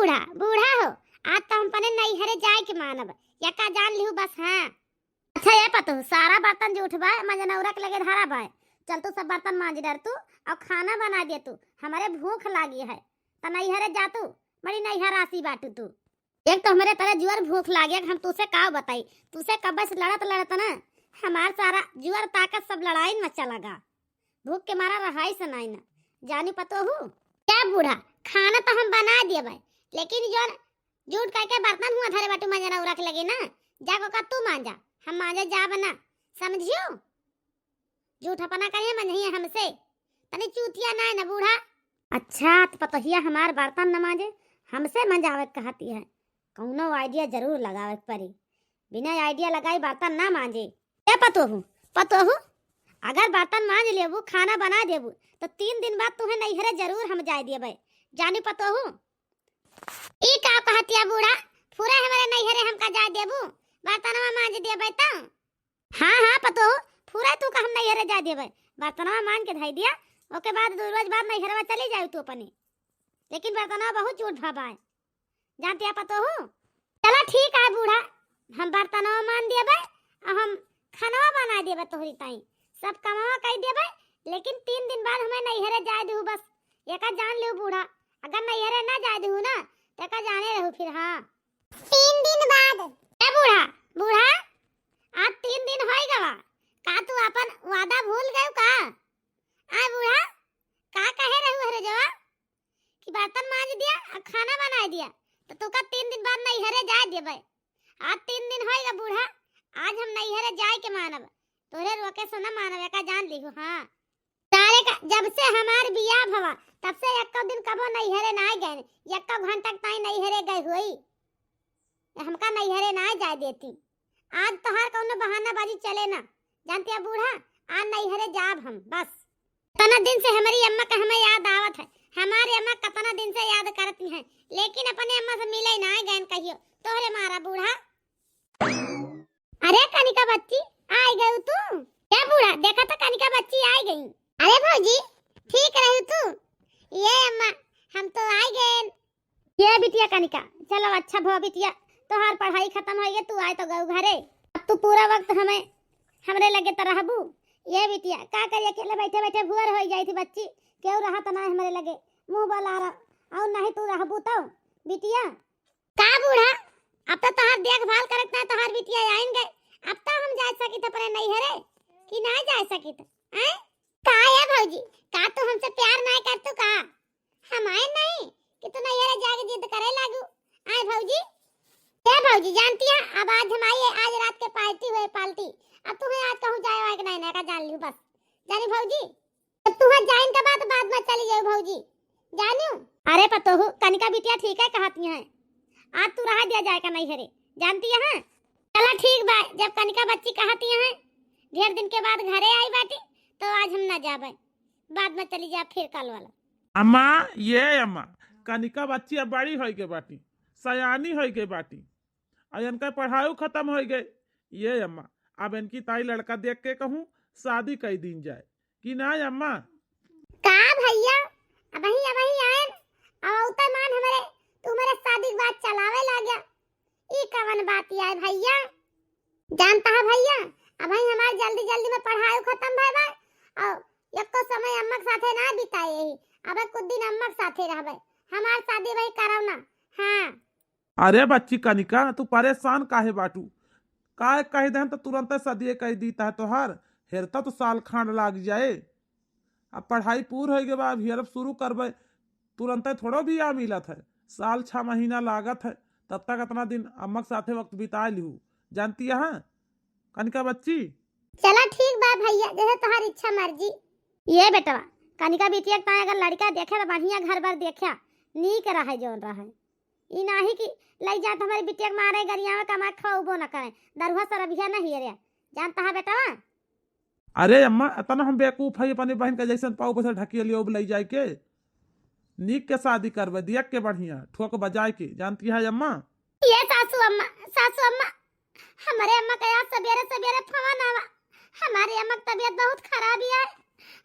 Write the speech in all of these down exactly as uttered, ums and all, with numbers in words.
बूढ़ा, बूढ़ा हो, आज तो हम अपने नैहरे जाए के मानब, यका जान लिहू बस। हाँ। अच्छा ये पतोहू, सारा बर्तन जूठ बा, मंजनौरा के लगे धरा बा, चल तू सब बर्तन मांज डर तू, और खाना बना दे तू, हमरे भूख लागी है, त नैहरे जा तू, बड़ी नैहरासी बाटू तू। एक तो हमरे तरे जुअर भूख लागे, हम तुसे का बताई, तुसे कब्बे से लड़त लड़त ना हमार सारा जुअर ताकत सब लड़ाई में चला गा। भूख के मारा रहाई से नाई ना। जानी पतोहू? क्या बूढ़ा, खाना तो हम बना दिए भाई, लेकिन जो जूठ करके बर्तन हुआ धरे बाटू मंजना उरख लगे ना, जाको का तू मांजा, हम मांजा जाब ना, समझियो? जूठ अपना करिए मंजहिए हमसे, तनी चूतिया नाई ना बूढ़ा। अच्छा, त पतोहिया हमार बर्तन न मांजे, हमसे मंजावे के कहती है। कौनो आइडिया जरूर लगावे के पड़ी, बिना आइडिया लगाई बर्तन ना मांजे। ए पतोहू, पतोहू, अगर बर्तन मांज लेबू, खाना बना देबू, तो तीन दिन बाद तुहे नैहरे जरूर हम जाए देबे। जानी पतोहू? ई का कहतिया बूढ़ा, पूरा हमारे नैहरे हमका जाए देबू, बर्तनवा मांज देबे तो? हाँ, हाँ, पतोहू, पूरा तू का हम नैहरे जाए देबे। बर्तनवा मांज के धई दिया, ओके बाद दो रोज बाद नैहरवा चली जाए तू अपने। लेकिन बर्तनवा बहुत जूठ भा बाय। जानतिया पतोहू? चला ठीक है बूढ़ा, हम बर्तनवा मांज देबे, आ हम खानवा बना देबे तोहरी ताई, सब कमवा कई देबे, लेकिन तीन दिन बाद हमें नैहरे जाए देहू बस। एका जान लिहू बूढ़ा, अगर नैहरे ना जाए देहू ना, तो एका जाने रहू फिर। हाँ। तीन दिन बाद। ए बूढ़ा, बूढ़ा, आज तीन दिन होई गवा, का तू अपन वादा भूल गयू का? आ बूढ़ा, का कहे रहू हरे जवा कि बर्तन मांज दिया और खाना बनाए दिया, तो तू का तीन दिन बाद नैहरे जाए देबे। आज तीन दिन होई गा बूढ़ा, आज हम नैहरे जाए के मानब, तोरे रोके से न मानब, एका जान लिहू। हाँ। तारे का, जब से हमार बियाह भवा, तब से एको दिन कबो नैहरे नाय गए, एको घंटा ताई नैहरे गए होई, हमका नैहरे नाय जाए देती। आज तोहार कौनो बहानाबाजी चले ना, जानतिया बूढ़ा, आज नैहरे जाब हम बस। इतना दिन से हमारी अम्मा का हमें याद आवत है, हमारी अम्मा कितना दिन से याद करती हैं, लेकिन अपने अम्मा से मिले नाय गए कहियो, तोहरे मारा बूढ़ा। अरे कनिका बच्ची, आइ गयू तू? क्या बूढ़ा, देखा तो कनिका बच्ची आइ गई। अरे भौजी, ठीक रहू तू? ये अम्मा, हम तो आइ गए। ये बिटिया कनिका, चलो अच्छा भो बिटिया, तोहार पढ़ाई खतम होइ गए, तू आए तो गऊ घरे। अब तू पूरा वक्त हमें, हमरे लगे तो रहबू। ये बिटिया, का करी, अकेले बैठे बैठे भुअर होइ जाई थी बच्ची, केहू रहत ना हमरे लगे, मुँह बला रहा, और नहीं तू रहबू तो बिटिया। का बूढ़ा, अब तो तोहार देखभाल करत ना तोहार बिटिया आइन गए, अब तो हम जा सकित अपने नैहरे कि ना जा सकित? हैं? का है भौजी, का तू हमसे प्यार ना करतू का? हम आए नहीं कि तू नैहरे जाके जिद करे लागू। आए भौजी, ए भौजी, जानती है, अब आज हमारी, आज रात के पार्टी हुए, पार्टी। अब तुम्हें आज कहूँ जाए वाए के नहीं, नहीं का जान लियो बस। जानी भौजी, तो तुहाँ जाइन के बाद, बाद में चली जाए भौजी, जानियो। अरे पतोहू, कनिका बिटिया ठीक है कहती हैं, आज तू रहा दिया जाए का नैहरे, जानती है। चला ठीक बा, जब कनिका बच्ची कहती हैं, ढेर दिन के बाद घरे आई बाटी, तो आज हम ना जाबे, बाद में चली जा फिर कल वाला। अम्मा, ये अम्मा, कनिका बच्ची अब बड़ी होई के बाटी, सयानी होई के बाटी, और इनका पढ़ाई खत्म होई गई। ये अम्मा, अब इनकी ताई लड़का देख के कहूँ शादी कई दीन जाए कि ना अम्मा? का भैया, अबही, अबही आयन, और उतर मान हमरे, तू हमरे शादी के बात चलावे लाग्या। ई कवन बात आए भैया? जानता है भैया, अबही हमार जल्दी जल्दी में पढ़ाई खत्म भय बा, और एको समय अम्मा के साथे ना बिताए ही। अब कुछ दिन अम्मा के साथे रहबे, हमार शादी भाई करब ना। हाँ। अरे बच्ची कनिका, तू परेशान काहे बाटू? काहे कह देहन तो तुरंते सदिये कह दीता है तोहार, हेरता तो साल खांड लाग जाए। अब पढ़ाई पूर होई गए बा, अब हेरब शुरू करबे, तुरंते थोड़ो बियाह मिलत है, साल छह महीना लागत है, तब तक इतना दिन अम्मा के साथे वक्त बिता लिहू, जानती है? कनिका बच्ची। चला ठीक बा भैया, जैसे तोहार इच्छा मर्जी। ये बेटवा, कनिका बिटिया के ताई अगर लड़का देखे तो बढ़िया घर बर देखा, नीक रहे जौन रहे। ई नाही कि लई जात हमारी बिटिया के मारे गरिया में कमा खवाबो न करे, दरुहा सरबिया नहीं रे, जानता है बेटवा? अरे अम्मा, इतना हम बेवकूफ है अपने बहन का जैसन पाँव पर से ढकिया लियो लई जाए के? नीक के शादी करबे, दियक के बढ़िया, ठोक बजाए के, जानती है अम्मा? ये सासू अम्मा, सासू अम्मा, हमारे अम्मा का आज सवेरे सवेरे फोन आवा। हमारे अम्मा की तबीयत बहुत खराब ही है।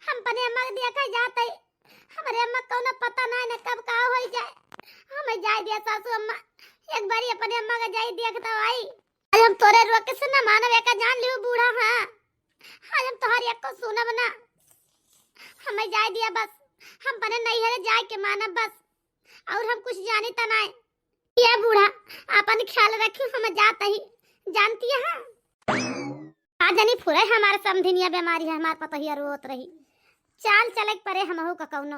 हम अपने अम्मा के देखा जात है। हमरे अम्मा कौनो पता नाहीं न कब का होइ जाए। हमें जाए दिया सासू अम्मा, एक बारी अपने अम्मा का जाए देख तो आई। आज हम तोरे रोके से न मानब, एका जान लियो बूढ़ा, हाँ। आज हम तोहार एको सुनब ना। हमें जाए दिया बस, हम अपने नैहरे जाए के मानब बस, और हम कुछ जानी त नाहीं। ये बूढ़ा, अपन ख्याल रखियो, हम जात ही, जानती है। का जानी फुरे हमार समधिनिया बीमारी है, हमार पतोहिया रोत रही। चाल चले के परे हमहू का कौनो।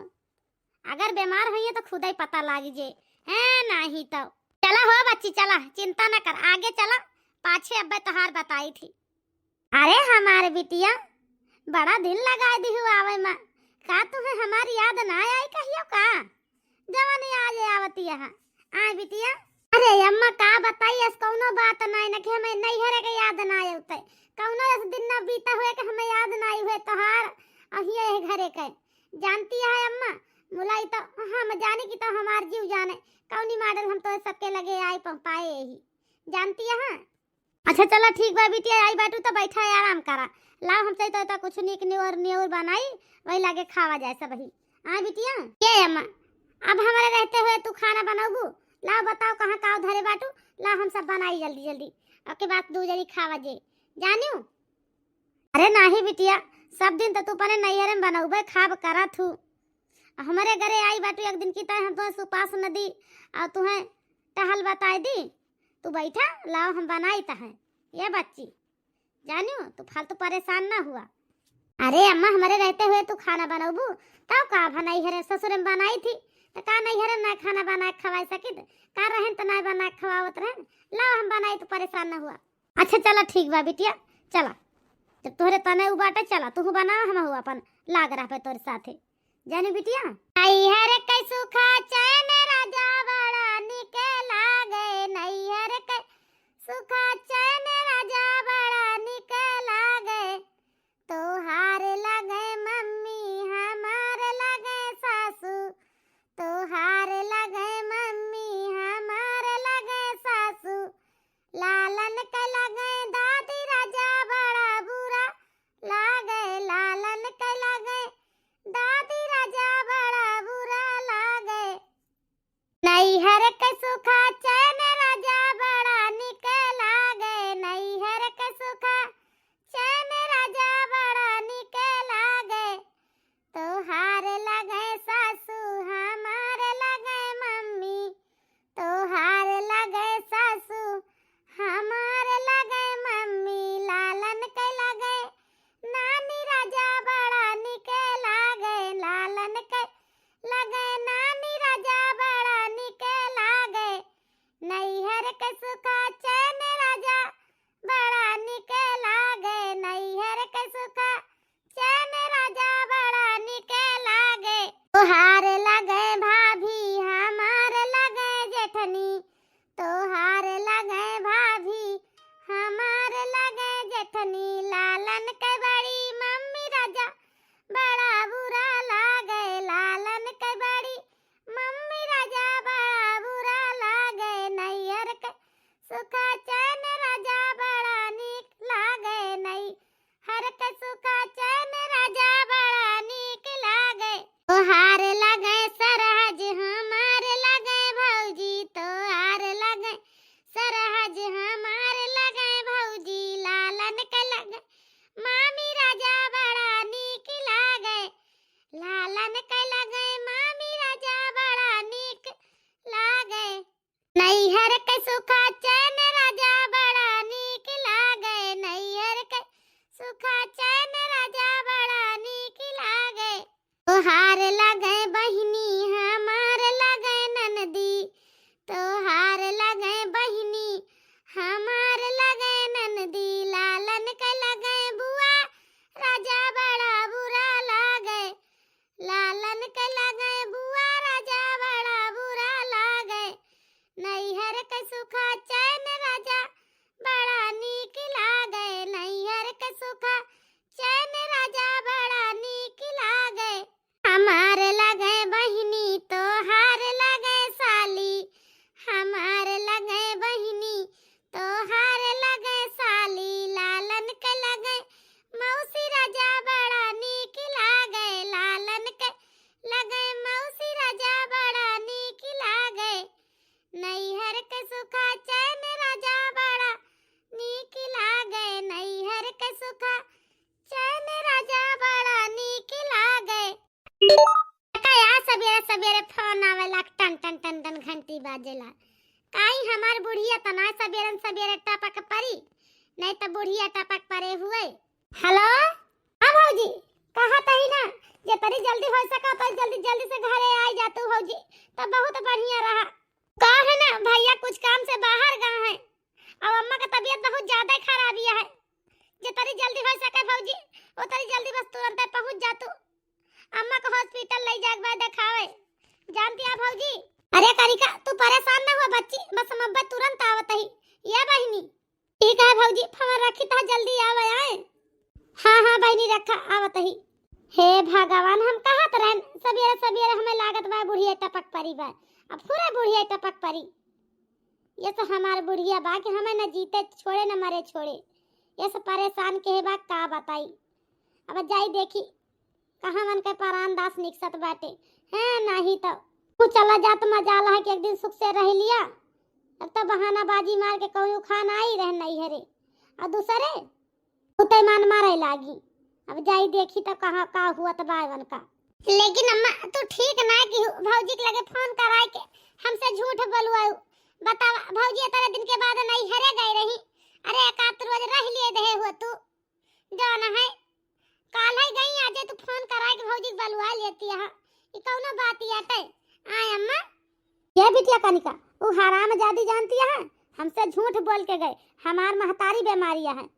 अगर बीमार होइए तो खुदे पता लागी जे, हैं, नाहीं तो। चला हो बच्ची, चला, चिंता न कर, आगे चला, पाछे अब्बे तोहार बताई थी। अरे हमार बिटिया, बड़ा दिन लगाए दिहु आवे मा, का तुहे हमार याद ना आई कहियो का? जवन आज आवती यहाँ, आए बिटिया। अरे अम्मा का बताई, अस कौनो बात नाहीं न कि हमें नैहरे के याद ना आवते, कौनो अस दिन ना बीता हुए कि हमें याद ना हुए तोहार, अहिए है घरे के। जानती है अम्मा, मुलाई तो हम जाने की तो हमार जीव जाने, कौनी मॉडल हम तो सबके लगे आए पहुँपाए यही, जानती है। अच्छा चला ठीक बा बिटिया, आई बाटू तो बैठा है, आराम करा। लाओ हम तो, तो, तो कुछ नीक नियोर नियोर बनाई, वही लागे खावा जाए सब ही। हाँ बिटिया। ये अम्मा, अब हमारे रहते हुए तू खाना बनाबू? लाओ बताओ कहाँ का धरे बाटू, लाओ हम सब बनाई जल्दी जल्दी, ओके बाद दू जनी खावा जे, जानियो। अरे नाहीं बिटिया, सब दिन तो तू अपने नैहरे में बनौबे खाब करा थू। हमरे घरे आई बाटू एक दिन की तय हम तुहें सुपास न दी और तुहें टहल बताए दी। तू बैठा, लाओ हम बनाई तहें। ये बच्ची, जानियो, तू फालतू परेशान ना हुआ। अरे अम्मा, हमरे रहते हुए तू खाना बनौबू? तब का भा नैहरे ससुरे में बनाई थी, तो का नैहरे ना खाना बना के खवाई सकित? का रहन तो ना बना के खवावत रहन? लाओ हम बनाई, तू परेशान ना हुआ। अच्छा चला ठीक बा बिटिया, चला, जब तोहरे तने उ बाटे, चला तू बना, हम अपन लाग रह पे तोरे साथे। जानी बिटिया। नैहर के सुखा चैन राजा बड़ा निक लागे, नैहर के सुखा चैन राजा बड़ा निक लागे। तोहार लगे मम्मी, हमार लगे सासू, तोहार लगे मम्मी, हमार लगे सासू, लालन के लगे दादी राजा बड़ा बुरा लागे, लालन के लगे दादी राजा बड़ा बुरा लागे। नैहर के सुखा चैन राजा बड़ा निक लागे, नैहर के सुखा चैन राजा बड़ा निक लागे। तोहार लगे सासू, हमार लगे मम्मी, तोहार लगे सासू, हमार लगे मम्मी, लालन के लगे नानी राजा बड़ा निक लागे, लालन के लगे नानी राजा बड़ा निक लागे। नैहर के सुखा चैन राजा बड़ा निक लागे, नैहर के सुखा चैन राजा बड़ा निक लागे। तोहार लगे भाभी, हमार लगे जेठनी, तोहार लगे भाभी, हमार लगे जेठनी, लालन के बड़ी मम्मी राजा बड़ा बुरा लागे, लालन के बड़ी मम्मी राजा बड़ा बुरा लागे। नैहर के सुखा चैन राजा बड़ा निक लागे, नैहर के सुखा चैन राजा बड़ा निक लागे। तोहार लगे सरहज, हमार लगे भौजी, तोहार लगे सरहज, हमार लगे भौजी, लालन के लगे मामी राजा बड़ा निक लागे, लालन के लगे मामी राजा बड़ा निक लागे। नैहर के सुखा चैन राजा बड़ा निक लागे, नैहर के सुखा चैन राजा बड़ा निक लागे। तोहार लगे बहिनी, हमार लगे ननदी, तोहार लगे बहिनी, हमार लगे ननदी, लालन के लगे बुआ राजा बड़ा बुरा लागे, लालन के लगे बुआ राजा बड़ा बुरा लागे। नैहर के सुखा चैन राजा बड़ा निक लागे, नैहर के सुखा चैन राजा बड़ा निक लागे। हमार लगे बहिनी, तोहार लगे साली, हमार लगे बहिनी, तोहार लगे साली, लालन के लगे मौसी राजा बड़ा निक लागे, लालन के लगे नैहर के सुखा चैन राजा बड़ा नीक लागे, नैहर के सुखा चैन राजा बड़ा नीक लागे। का या सबेरे सबेरे फोन आवेला, टन टन टन टन घंटी बाजेला। काई हमार बुढ़िया तना सबेरन सबेरे टपक परी, नहीं तो बुढ़िया टपक परे हुए। हेलो, हाँ भौजी, कहा तही ना, जे तरी जल्दी हो सका तो जल्दी जल्दी से घरे आई जा तू भौजी, तो बहुत बढ़िया रहा। का है ना भैया कुछ काम से बाहर गा है, अब अम्मा का तबीयत बहुत ज्यादा ही खराब ही है। जे तरी जल्दी हो सके भौजी, वो तरी जल्दी बस तुरंत पहुँच जा तू। अम्मा को हॉस्पिटल ले जाके बा देखावे। जानती है भौजी? अरे कनिका, तू परेशान ना हुआ बच्ची, बस हम अब्बे तुरंत आवत ही। ये बहिनी। ठीक है भौजी, फोन रखी तो जल्दी आवे आए। हाँ हाँ बहिनी रखा, आवत ही। हे भगवान, हम कहत रहन सबेरे सबेरे हमें लागत बा बुढ़िया टपक परी बा, अब पूरा बुढ़िया टपक परी। ये तो हमार बुढ़िया बा कि हमें न जीते छोड़े न मरे छोड़े, ये सब परेशान के बा का बताई। अब जाई देखी कहाँ मन के परान दास निकसत बाटे। हैं, नाही तो तू चला जात मजाल है कि एक दिन सुख से रह लिया। अब तो बहानाबाजी मार के कहूँ खान आई रहे नैहरे, और दूसरे उते मान मारे लागी। अब जाई देखी तो कहाँ का हुआ तो बावन का। लेकिन अम्मा तू ठीक ना की हु, भौजी के लगे फोन कराए के हमसे झूठ बोलवाऊ। बतावा भौजी इतने दिन के बाद नैहरे गए रही, अरे एक आध रोज रह लिए दे हो तू। जौन है, काल है गई, आजे तू फोन कराए के भौजी के बलुआ लेती है। ई कौनो बात ही आटे? आय अम्मा। ये बिटिया कनिका, उ हरामजादी जानती है, हमसे झूठ बोल के गए, हमार महतारी बीमारी है।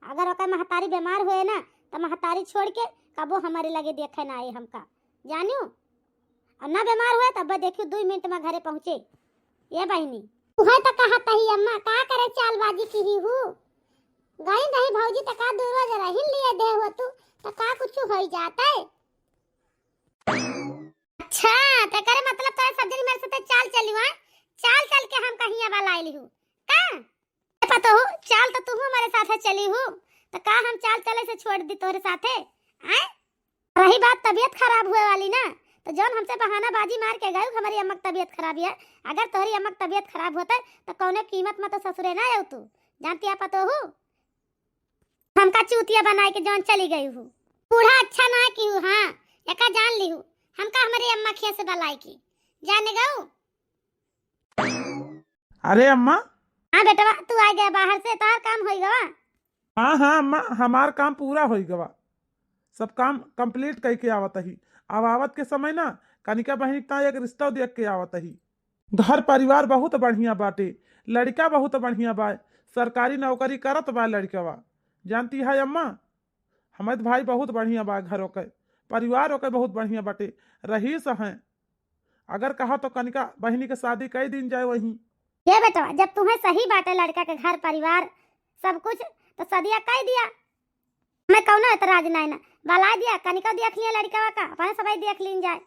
अगर ओकर महतारी बीमार हुए ना, तो महतारी छोड़ के कबो हमारे लगे देखे ना आए हमका, जानियो। और ना बीमार हुए, तब देखियो दो मिनट में घरे पहुँचे। ये बहिनी। उहे तो कहत ही अम्मा, का करे चालबाजी की ही हूँ। गई नहीं भौजी तो का दू रोज रही लिए दे हो तू, तो का कुछ हो जाता है? अच्छा, तो करे मतलब तोरे सब दिन मेरे साथ चाल चली हुआ, चाल चल के हम कहीं अब लाई ली हूँ का? पता हो, चाल तो तू हमारे साथ चली हूँ, तो का हम चाल चले से छोड़ दी तोरे साथे? आए? रही बात तबीयत खराब हुए वाली ना, तो जौन हमसे बहानाबाजी मार के गए, हमारी अम्मा की तबीयत खराब है। अगर तोहरी अम्मा की तबीयत खराब होता, तो कौनो कीमत में तो ससुरे ना आऊ तू, जानती है पतो हूँ। हमका चूतिया बनाए के जौन चली गई हूँ, बूढ़ा अच्छा ना की हूँ। हाँ, एका जान ली हूँ, हमका हमारी अम्मा खिया से बलाई की, जाने गऊ। अरे अम्मा। हाँ बेटवा, तू आ गया बाहर से, तोहार काम होई गवा? हाँ हाँ अम्मा, हमार काम पूरा होई गवा, सब काम complete कई के आवत ही। अब आवत के समय ना कनिका बहिनी का एक रिश्ता देख के आवत ही। घर परिवार बहुत बढ़िया बाटे, लड़का बहुत बढ़िया बा, सरकारी नौकरी करत बा लड़कवा। जानती है अम्मा, हमार भाई बहुत बढ़िया बा, घर ओके परिवार ओके बहुत बढ़िया बाटे, रहीस हैं। अगर कहा तो कनिका बहिनी के शादी कई दिन जाए वहीं। ये बेटवा, जब तुम्हें सही बाटे लड़का के घर परिवार सब कुछ, तो सदिया कई दिया, हमें कौनो एतराज नहीं ना। बला दिया, कनिका देख लिया लड़कवा का, अपने सबाई देख लीन जाए।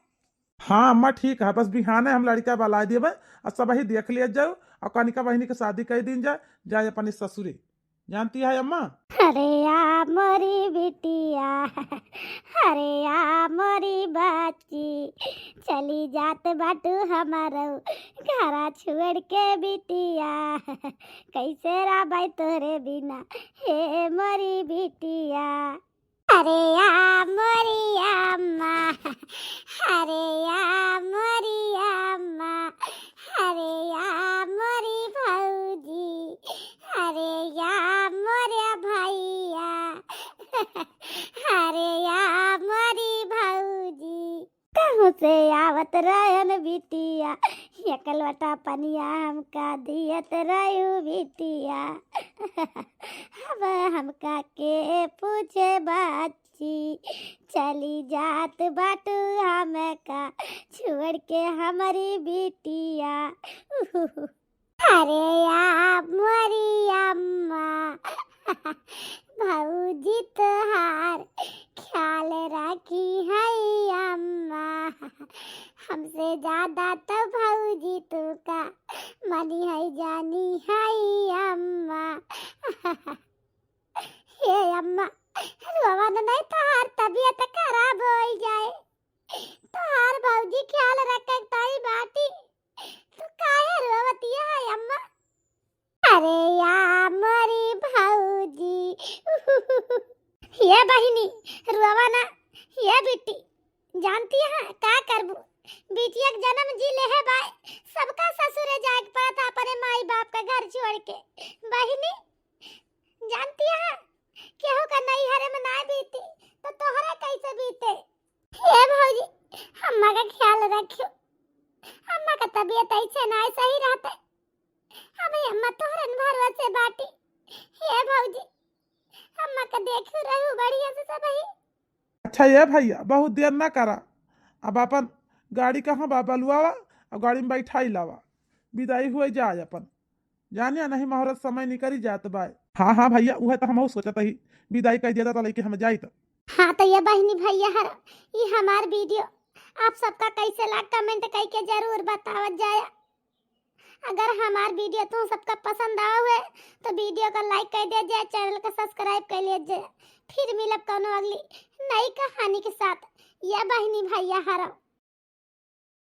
हाँ अम्मा ठीक है, बस बिहाने हम लड़का बला देबे और सबही देख लिया जाओ और कनिका बहिनी के शादी कई दिन जाए, जाए अपने ससुरे। जानती है अम्मा? अरे या मोरी बिटिया, अरे या मोरी बच्ची, चली जात बाटू हमारो घरा छोड़ के बिटिया, कैसे रहबै तोहरे बिना हे मोरी बिटिया। अरे या मोरी अम्मा, अरे या मोरी अम्मा, अरे या मोरी भौजी, अरे या मोरे भैया, अरे या मोरी भौजी। कहूँ से आवत रहन बिटिया, एक लोटा पनिया हमका दियत रहू बिटिया। अब हमका के पूछे बच्ची, चली जात बाटू हमका छोड़ के हमारी बिटिया। अरे या मोरी अम्मा, भौजी तोहार ख्याल रखी है अम्मा, हमसे ज्यादा तो भौजी तू का मनी है जानी है अम्मा। हे अम्मा, रोवा न नहीं, तोहार तबीयत खराब हो जाए, तोहार भौजी ख्याल रखे ताई बाटी, तू काहे रोवत बहिनी, रुआवा ना, ये बिट्टी, जानती है का करबू? बिटिया के जन्म जी लेहे बाय, सबका ससुरे जाए के पड़त है अपने माई बाप का घर छोड़ के। बहिनी, जानती है, केहू का नैहरे में ना बीती, तो तोहरा कैसे बीते? हे भौजी, अम्मा का ख्याल रखियो, अम्मा का तबीयत ऐसे ना सही रहते। अबे अम्मा तोहरन भरोसे बाटी। हे भौजी, अम्मा का देखियो रहू बढ़िया से सबही। अच्छा ये भैया, बहुत देर ना करा, अब अपन गाड़ी कहाँ बा, बलुआवा, अब गाड़ी में बैठाई लावा, विदाई हुए जाए अपन। जानिया नहीं, मुहूर्त समय निकरी जात बाय। हाँ हाँ भैया, उहे तो हमहू सोचत ही, विदाई कह देता तो लइके हम जाइत। हाँ तो ये बहिनी भैया हर, ई हमार वीडियो आप सबका कैसे लाग, कमेंट करके जरूर बतावत जाया। अगर हमार वीडियो तुम सबका पसंद आवा हुए तो वीडियो का लाइक कर दिया जाए, चैनल का सब्सक्राइब कर लिया जाए। फिर मिलब कौनो अगली नई कहानी के साथ। ये बहिनी भैया हर।